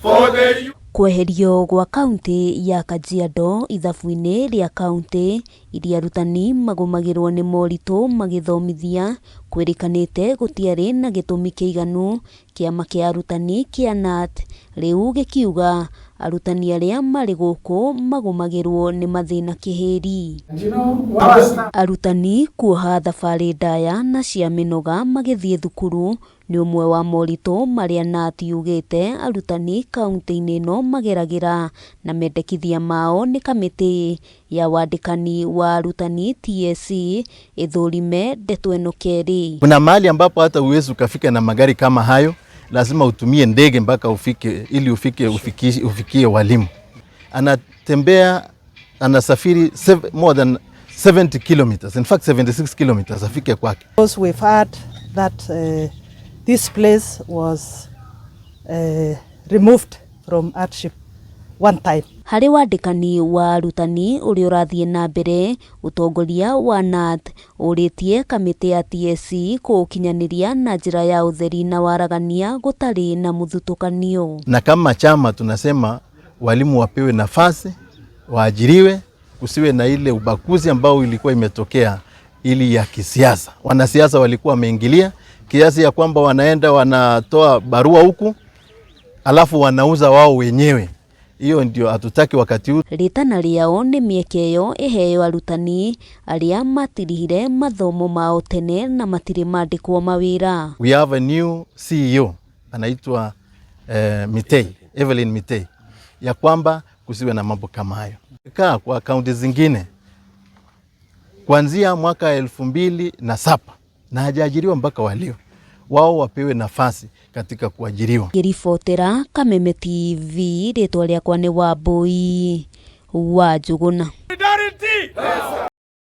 For the Kweherio gwa kaunti ya Kajiado ithabu-inĩ rĩa kaunti iria arutani magũmagĩrwo nĩ moritũ magĩthomithia kwĩrĩkanĩte gũtiarĩ na gĩtũmi kĩiganu. Kĩama kĩa arutani kĩa KNUT rĩu gĩkiuga arutani arĩa marĩ gũkũ magũmagĩrwo nĩ mathĩna kĩhĩri. Arutani kuoha thabarĩ ndaya na cia mĩnoga magĩthiĩ thukuru nĩ ũmwe wa moritũ marĩa KNUT yugĩte arutani kaunti-inĩ ĩno mageragĩra, na mendekithia mao nĩ kamĩtĩ ya wandĩkani wa arutani TSC ĩthũrime ndeto ĩno kerĩ. Kuna mahali ambapo hata huwezi ukafika na magari kama hayo, lazima utumie ndege mpaka ufike, ili ufike ufikie walimu. Anatembea, anasafiri more than 70 kilometers, in fact 76 kilometers afike kwake. Because we've heard that this place was removed from hardship one time. Harĩ wandĩkani wa arutani ũrĩa ũrathiĩ na mbere, ũtongoria wa KNUT ũrĩtie kamĩtĩ ya TSC kũũkinyanĩria na njĩra ya ũtheri na waragania gũtarĩ na mũthutũkanio. Na kama chama tunasema walimu wapewe nafasi, waajiriwe, kusiwe na ile ubaguzi ambao ilikuwa imetokea ili ya kisiasa. Wanasiasa walikuwa wameingilia kiasi ya kwamba wanaenda wanatoa barua huku alafu wanauza wao wenyewe. Hiyo ndio hatutaki wakati huu. Rĩtana rĩao nĩ mĩeke ĩyo ĩheo arutani arĩa matirihire mathomo mao tene na matirĩ mandĩkwo mawĩra. We have a new CEO anaitwa Mitei, Evelyn Mitei, ya kwamba kusiwe na mambo kama hayo. Kaa kwa kaunti zingine kuanzia mwaka 2007 na hajaajiriwa mpaka walio wao wapewe nafasi katika kuajiriwa. Ngĩribotera Kameme TV, rĩtwa rĩakwa nĩ Wambui wa Njũgũna.